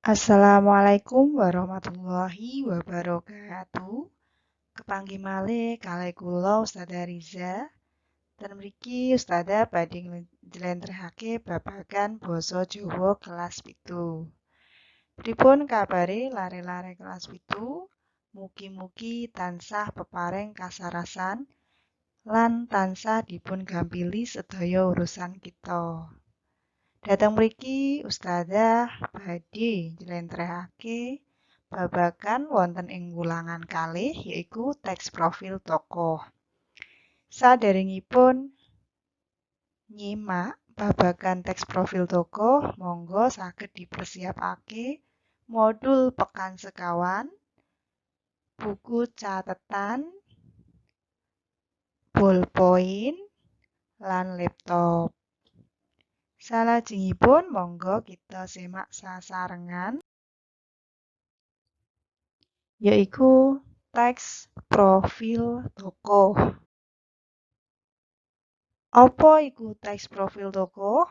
Assalamualaikum warahmatullahi wabarakatuh. Kepanggih malih kalih kula Ustadzah Riza. Ten mriki Ustadzah badhe njlentrehake babagan basa Jawa kelas 7. Pripun kabare lare-lare kelas 7? Mugi-mugi tansah pepareng kasarasan lan tansah dipun gampili sedaya urusan kita. Dhateng mriki Ustadzah badhe njlentrehake babagan wonten ing wulangan kalih yaiku teks profil tokoh. Saderengipun nyimak babagan teks profil tokoh, monggo saged dipersiapake modul pekan sekawan, buku catetan, ballpoint, lan laptop. Salajengipun monggo kita simak sasarengan, yaiku teks profil tokoh. Apa iku teks profil tokoh?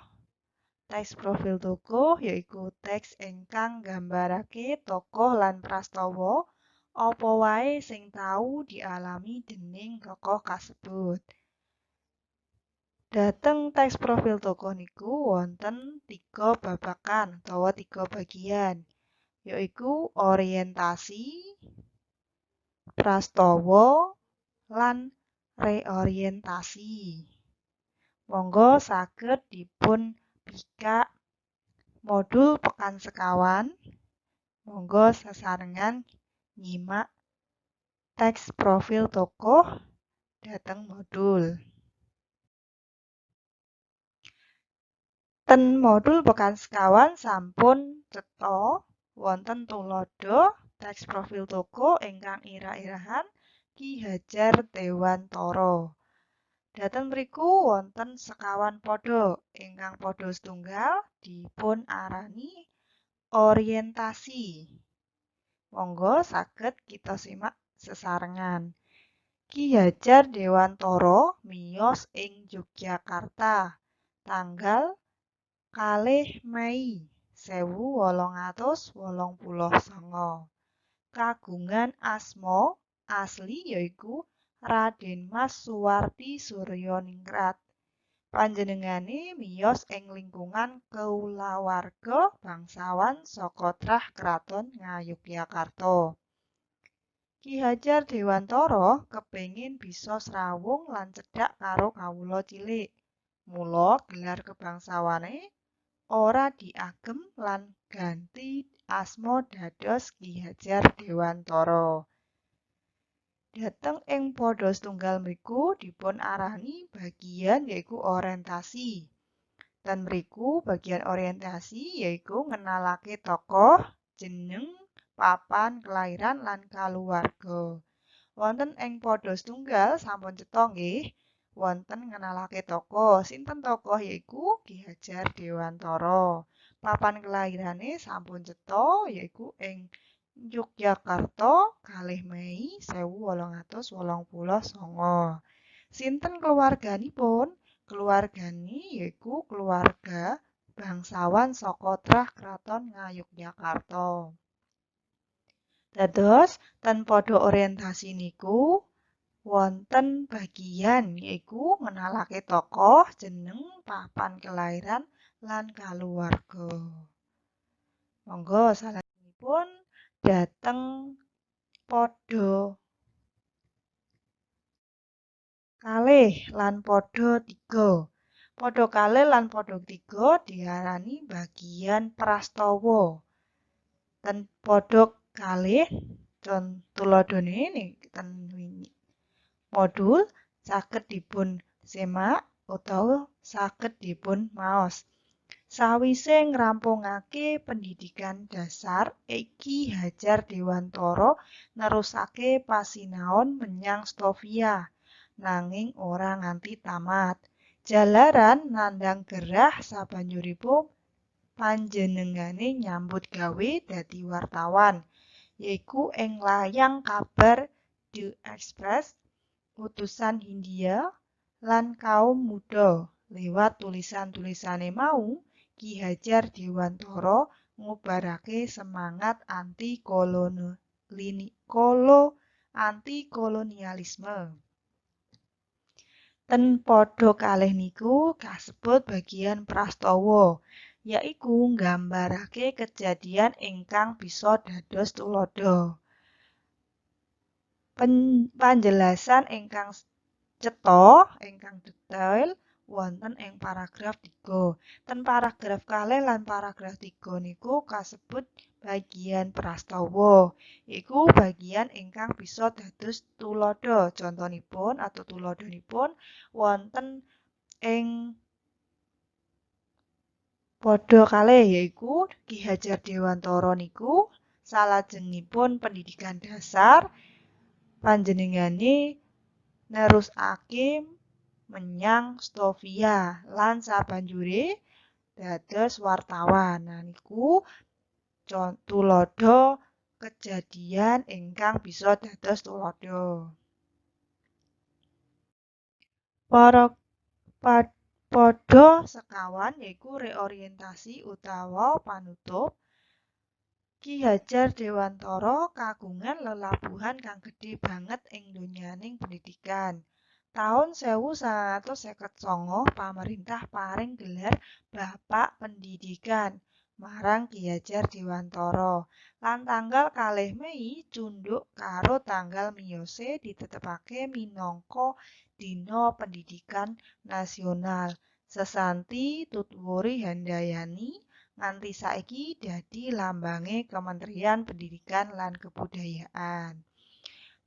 Teks profil tokoh yaiku teks ingkang nggambarake tokoh lan prastawa apa wae sing tau dialami dening tokoh kasebut. Dhateng teks profil tokoh niku wonten 3 babagan utawa 3 bagian, yaiku orientasi, prastawa, lan reorientasi. Monggo saged dipun bikak modul pekan sekawan. Monggo sesarengan nyimak teks profil tokoh dhateng modul. Ten modul pekan sekawan sampun cetha wonten tuladha teks profil tokoh ingkang ira-irahan Ki Hajar Dewantara. Dhateng mriku wonten sekawan padha, ingkang padha setunggal dipun arani orientasi. Monggo saged kita simak sesarengan. Ki Hajar Dewantara miyos ing Yogyakarta tanggal 2 Mei 1889. Kagungan asma asli yaiku Raden Mas Suwarti Suryaningrat. Panjenengane miyos ing lingkungan kulawarga bangsawan saka trah Kraton Ngayogyakarta. Ki Hajar Dewantara kepengin bisa srawung lan cedhak karo kawula cilik. Mula gelar kebangsawane ora diagem lan ganti asma dados Ki Hajar Dewantara. Dhateng ing padha setunggal mriku dipun arani bagian yaiku orientasi. Ten mriku bagian orientasi yaiku ngenalake tokoh, jeneng, papan kelahiran lan kaluwarga. Wonten ing padha setunggal sampun cetha nggih, wonten ngenalake tokoh. Sinten tokoh yaiku Ki Hajar Dewantara. Papan kelahirane sampun cetha yaiku ing Yogyakarta 2 Mei 1889. Sinten keluarganipun? Keluargane yaiku keluarga bangsawan saka trah Kraton Ngayogyakarta. Dados ten padha orientasi niku wonten bagian yaiku ngenalake tokoh, jeneng, papan kelahiran lan kaluwarga. Monggo salajengipun dhateng padha kalih lan padha 3. Padha kalih lan padha 3 diarani bagian prastawa. Ten padha kalih tuladhane ten modul saged dipun semak utawa saged dipun maos. Sawise ngrampungake pendidikan dasar, Ki Hajar Dewantara nerusake pasinaon menyang Stovia, nanging ora nganti tamat. Jalaran nandhang gerah sabanjuripun panjenengane nyambut gawe dadi wartawan, yaiku ing layang kabar De Express, Utusan Hindia, lan Kaum Muda. Lewat tulisan-tulisane mau, Ki Hajar Dewantara ngubarake semangat anti kolonialisme. Ten padha kalih niku kasebut bagian prastawa, yaiku nggambarake kejadian ingkang bisa dados tuladha. Panjelasan ingkang cetha, ingkang detail wonten ing paragraf 3. Ten paragraf kalih lan paragraf 3 niku kasebut bagian prastawa, iku bagian ingkang bisa dados tuladha. Contonipun atau tuladhanipun wonten ing padha kalih, yaiku Ki Hajar Dewantara niku salajengipun pendidikan dasar panjenengane nerusake menyang Stovia lan sabanjure dados wartawan. Nah niku tuladha kejadian ingkang bisa dados tuladha. Padha sekawan yaiku reorientasi utawa panutup. Ki Hajar Dewantara kagungan lelabuhan kang gedhe banget ing donyaning pendidikan. Taun 1959 pamarentah paring gelar Bapak Pendidikan marang Ki Hajar Dewantara lan tanggal 2 Mei cundhuk karo tanggal miyose ditetepake minangka Dina Pendidikan Nasional. Sesanti Tut Wuri Handayani nganti saiki dadi lambange Kementerian Pendidikan lan Kebudayaan.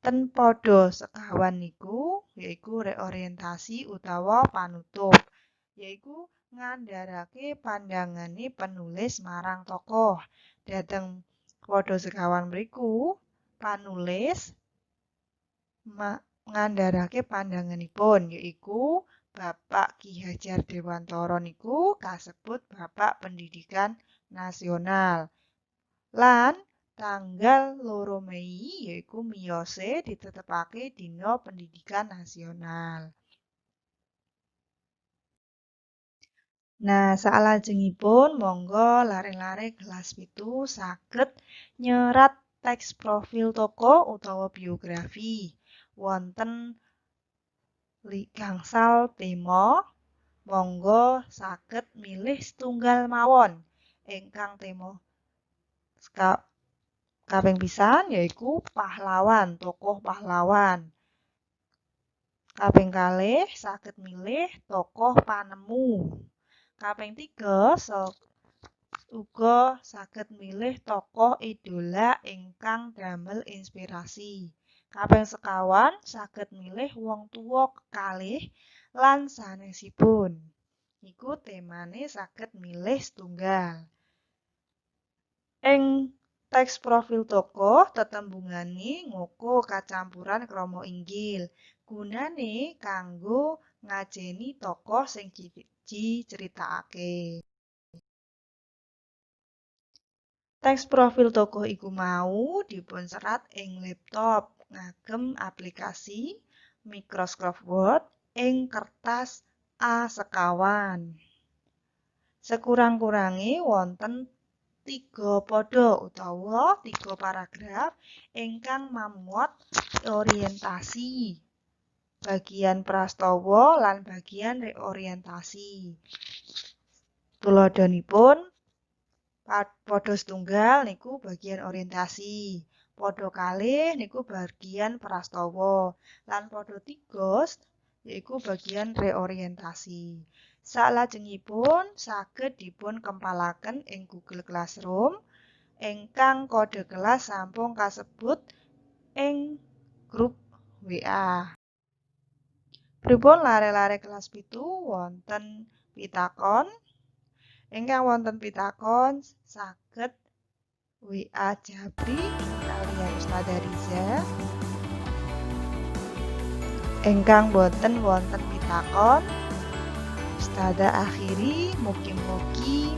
Ten padha sekawan niku yaiku reorientasi utawa panutup, yaiku ngandharake pandangane penulis marang tokoh. Dhateng padha sekawan mriku panulis ngandharake pandanganipun, yaiku Bapak Ki Hajar Dewantara niku kasebut Bapak Pendidikan Nasional. Lan tanggal 2 Mei yaiku miyose ditetepake Dina Pendidikan Nasional. Nah, salajengipun monggo lare-lare kelas 7 saged nyerat teks profil tokoh utawa biografi wonten gangsal tema. Monggo saged milih setunggal mawon ingkang tema kaping pisan yaiku pahlawan, tokoh pahlawan. Kaping kalih saged milih tokoh panemu. Kaping 3 uga saged milih tokoh idola ingkang damel inspirasi. Kaping sekawan saged milih wong tuwa kekalih lan sanesipun. Iku temane saged milih setunggal. Ing teks profil tokoh tetembungane ngoko kacampuran krama inggil. Gunane kanggo ngajeni tokoh sing diceritakake. Teks profil tokoh iku mau dipunserat ing laptop ngagem aplikasi Microsoft Word ing kertas A sekawan. Sekurang-kurange wonten 3 padha utawa 3 paragraf ingkang mamuat orientasi, bagian prastawa lan bagian reorientasi. Tuladhanipun padha setunggal niku bagian orientasi, padha kalih niku bagian prastawa, lan padha 3 yaiku bagian reorientasi. Salajengipun saged dipun kempalaken ing Google Classroom ingkang kode kelas sampun kasebut ing grup WA. Pripun lare-lare kelas 7 wonten pitakon? Ingkang wonten pitakon saged WA Japri kaliyan Ustazah Riza. Ingkang boten wonten pitakon, Ustazah akhiri, mugi-mugi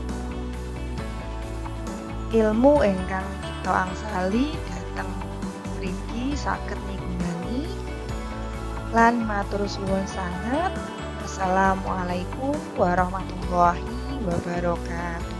ilmu ingkang kita angsali dhateng mriki saged migunani lan matur suwun sanget. Assalamualaikum warahmatullahi wabarakatuh.